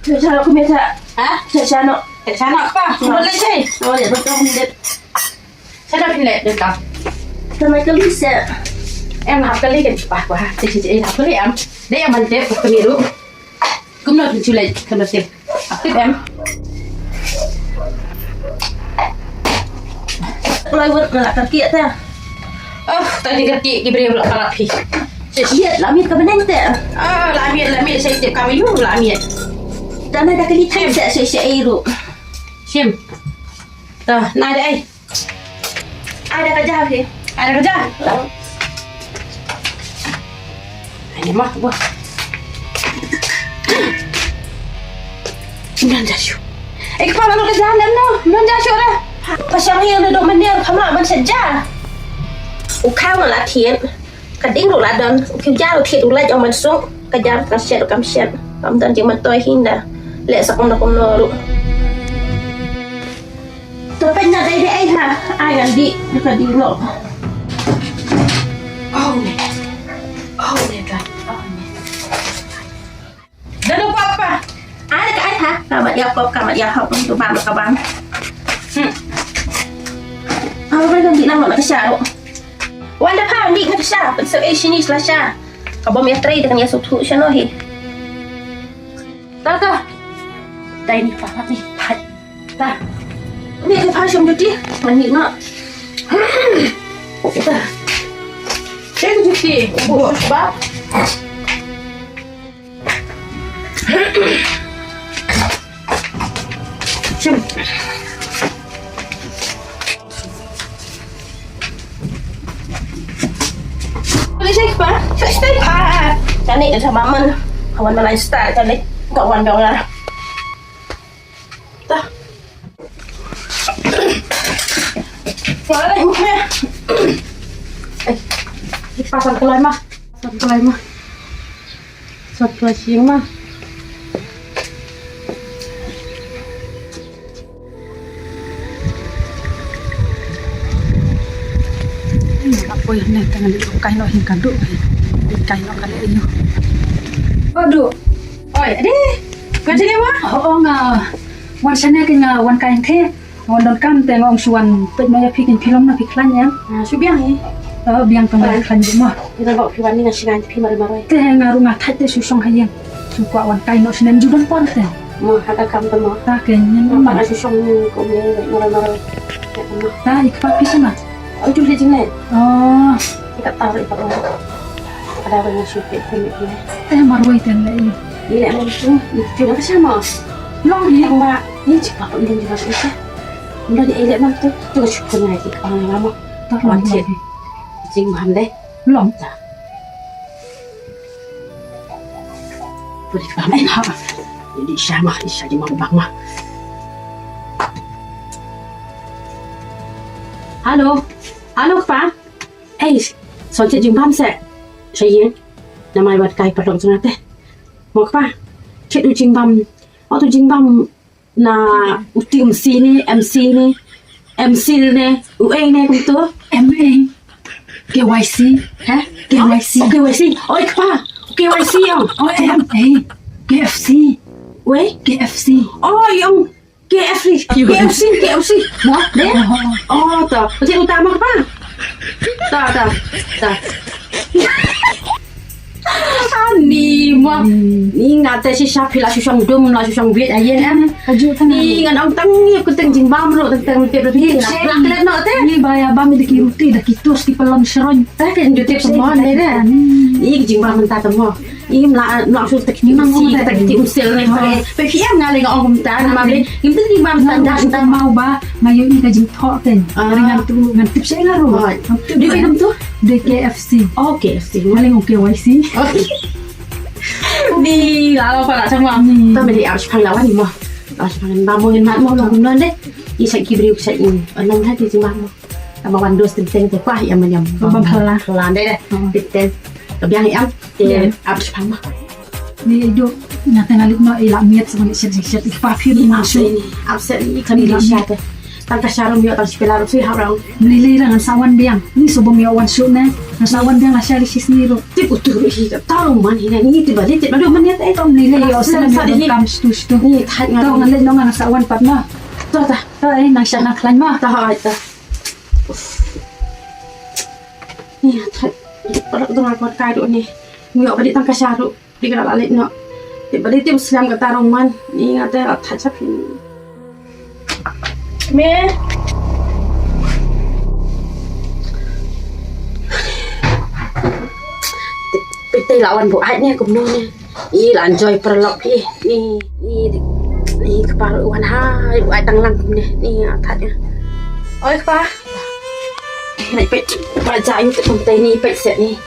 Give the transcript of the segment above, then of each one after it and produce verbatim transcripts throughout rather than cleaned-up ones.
Sha sha no kumne sha. Ha? Sha sha no. Sha sha no kpa. Mo le sei. Oh ya betul ni det. Sha no phin le det ka. Tama kali se. Em hap kali kan kpa kpa. Sei sei sei hap kali em. Dei em man te kami ru. Kumno pynchulai kumno tip. Tip em. Lai wut nga la kyrkieh te. Oh, tang ji kyrkieh ki briew la palat phi. Ïa la miet ka bneng te. Ah, la miet la miet sa tip kam ïu la miet. Da na da kali thai sa sa sa ei ru. Shim. Ta na da ei. Ai da ka ja hi. Ai da ka ja. Ai ma wa. Nan ja shu. Ek pa la ka ja nan no. Nan ja shu ra. Pa shang hi na do man ner kama man sa ja. U khang la thien. Ka ding ru la don. U kiu ja ru thien u la jong man suk. Ka ja ka shet kam shet. Kam don jing man toi hinda. Le sa kum na kum no ru. To pynna dei dei ai ha. Ai ngan di ka di lo. Oh ne. Oh ne ka. Oh ne. Dah lupa apa? Ai ka ai ha. Ka mat ya pop ka mat ya hop tu bam ka bam. Hmm. Apa boleh ganti nama nak kesal? Wanda pa di nak kesal. Pensel eh sini selasa. Ka bom ya trei dengan ya suthu sano hi. Tata. Dai ni pa ni pa. Ta. Ni ka phai shong duty. Mani nga. Ta. Shong duty. Bo ba. Shong. Boleh saya pa? Saya pa. Tani ka sama man. Kawan malai star tani. Kawan dong lah. Tah. Wala mukna. Eh, pasal kelai mah. Pasal kelai mah. Pasal kelai sing mah. Apoi ne tang ni kai no hin kadu. Kai no kadu yu. Aduh. Oi, ade. Kan sini wa? Oh, oh, nga wan sini ke nga wan kai the. Wan don kam te nga ong suan pet no ya phi kin pilom na phi klan ya. Ah, su biang hi. Oh, biang tang klan di mo. Kita bawa phi wan ni na sini phi mari mari. Te nga ru nga thai te su song hayang. Su kwa wan kai no sini ju don pon te. Mo haka kam te mo. Ta ke nyen. Mo pa su song ni ko me mari mari. Ta ik pa phi sana. Oi tu le jing le. Oh. Ka ta re pa. Ka da re shu pe pe ni. Te marwei te le. Ni le mo tu. Ni tu na ka sama. Long ni. Tang ba ni chik pa ko ni ni ba ko. Ni le mo tu. Tu ka shu ko ngai ki ka ngai mo. Ta long. Jing bam de. Long ta. Pudi ka bam eh ha. Ni sha ma, ni sha jing bam bam ma. Halo. Halo kpa. Ei, son chet jingbam se. Sa yin. Namar wat kai pardon sngate. Mo kpa. Chet u jingbam. O tu jingbam na u ti M C ne, M C ne. M C ne. U A ne kumtu. M A. K Y C. Ha? K Y C. Oh, K Y C. Oi kpa. K Y C yang. Oh, M A. K F C. Wei? K F C. Oh, yang. K F C, K F C, K F C. Mo, deh? Oh, to. Macam utama apa? Ta, ta, ta. Ani mo. Ni ngate si sha phi la shu shong dum, la shu shong biet ayen em. Kaju tang. Ni ngan ong tang ni ku teng jingbam ro teng teng tep ro. Ni ba ya bam de ki ruti de ki tus ki pelon shrong. Ta ken ju tep semon de. Ni jingbam ta temo. Im la, la shu tak ni mang si tak ti usil ni. Pe phi em nga le nga ong kumta na ma le. Im tu ni mam standard ta mau ba nga yu ni ka jingthoh ten. Ri ngan tu ngan tip sha nga ru. Di pe nam tu? De K F C. Oh, K F C. Nga le ngong K Y C. Ni la la pa la sama. Ta me di ar shpang lawan ni mo. Ar shpang ba mo ngan mat mo lo kumnon de. I sa ki bri sa in. Anong ha ti jingba mo. Ba wan dos teng teng te pah ïa ma ñiam. Ba phala. Phala de de. Teng teng. Ka biang ïa am te ap shipang ma. Ni do na teng alik no ila miet sama ni shet shet pa phi ni ma shu. Absen ni kan ni shet. Tang ka sharum ïoh tang shi pela ruh sui hap rang. Mlei lei rang ngan sa wan biang. Ni subum ïoh wan shuh ne. Ngan sa wan biang la shari shisni ruh. Tip utu ruh hi ka tarum man hi ne. Ni tip bali tip bali man ïa tai. Tang mlei lei ïoh sa ne kam stu stu. Ni thait ngan. Tang ngan leit nong ngan sa wan pat ma. Tang tang. Tang eh nang sha nang khlaiñ ma. Tang hai tang. Ni thait. Parak dong ai pat kai ruh ni. Ngi ïoh bali tang ka sharum. Dei ka la leit noh. Te ba dei te ba slam ka tarong man. Ni nga te la thait sha phi. Me. Te, te la wan bu ai ne kumno ne. I la enjoy paralok i. Ni, ni, ni kpa wan ha, bu ai tang lang kumne. Ni nga thait ne. Oi kpa. Ni peit, ba ja yu te kum te ni peit set ni.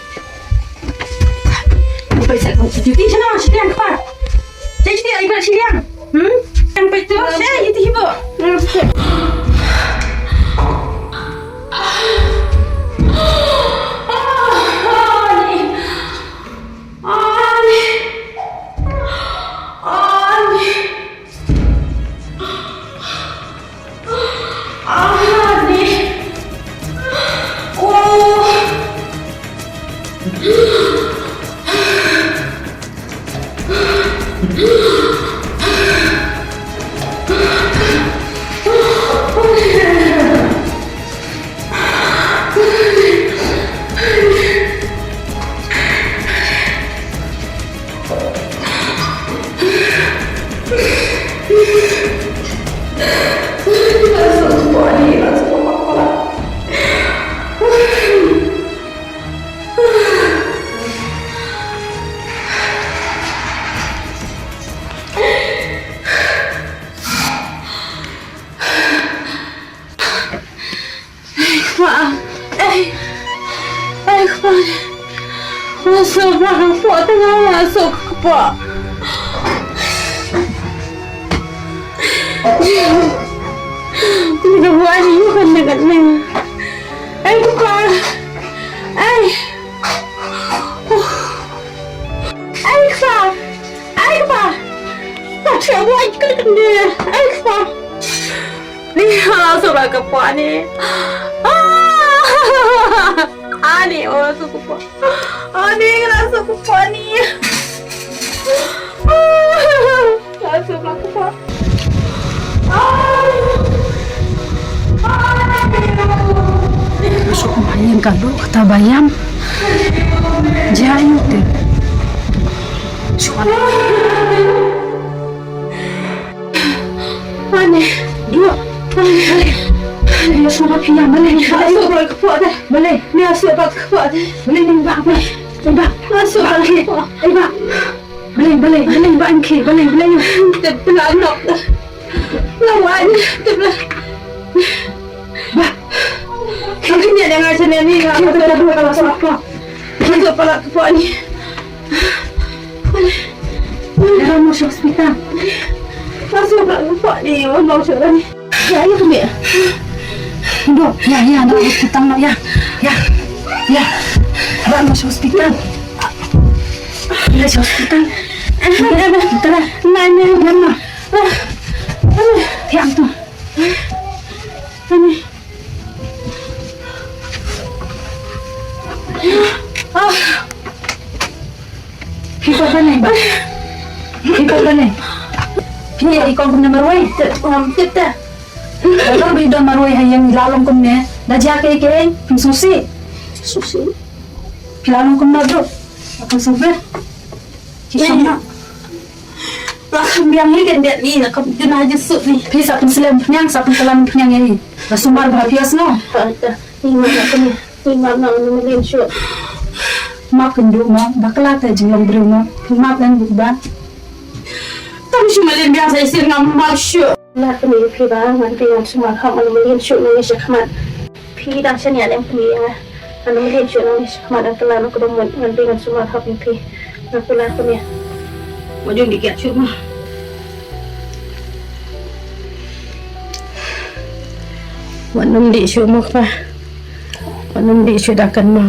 Ni peit set kum duty sana, shiliang kpa. Cek cek ai ba shiliang. Hmm? Yang peit tu, saya itu hibo. Ai kpa, ai, ai kpa. Nga suk ba ka kpoh tang nga suk ka kpoh. Ni ka buat ni bukan dekat ni. Ai kpa, ai, ai kpa, ai kpa. Tak siap buat kena kena. Ai kpa. Ni ha sura ka pa ni. Ah! Ani oh sura ka pa. Ani kena sura ka pa ni. Ah! Kena sura ka pa. Ah! Ani. Suk main ka lu kata bayam. Jai te. Suk. Ani, dua. Ani, ani, suma pia, bale, bale, bale, bale, bale, ni asu ba kepok deh. Bale, ni ba, bale, ni ba. Asu ba kepok. Ni ba. Bale, bale, bale, ba engki, bale, bale. Tep la nok. Lawan, tep la. Ba. Engki ni ada ngaji ni, ni ngaji. Kita dua kalau sama. Asu ba kepok ni. Dah mau hospital. Masuk kat tempat ni, mau masuk kat ni. Ya, ya, kami. Dok, ya, ya, dah hospital nak, ya. Ya. Ya. Dah mau hospital. Dah hospital. Dah, dah. Nah, nah. Yang tu. Kami. Phi pat ban ne ba? Phi pat ban ne? Phi ïa i kong kumne marwei? Te, ngam tip te. Lada ba i don marwei ha ïing i la long kumne. Da jia kaei kaei, phim sngewsih. Sngewsih. Phi la long kumne duk. Phim sngewsih. Ki shong na. Lah kham biang hi kan biang ni, lah kham duna je sut ni. Phi sa pynslem phniang, sa pynkalam phniang ïa i. La sumar ba phi ïa sngew. Ha, ta. Ni ma na kane. Ni ma na na mlien shu. Ma kynduh ma, ba kla ta jinglong briew ma. Phi ma kan bu ba. Tam shu mlien biang sa isir ngam ma shu. Lah kane phi ba, ngan phi ngan sumar ha ngan mlien shu ngi shakhmat. Phi dang shaniah lem phi ïa nga. Ngan ym leit shuh nang shakhmat, ngan kylla na ka dong mut, ngan phi ngan sumar hok ïa phi. Ngan kylla kumne. Wat ym dih kiad shuh mo. Wat ym dih shuh mo kpa. Wat ym dih shuh da kan mo.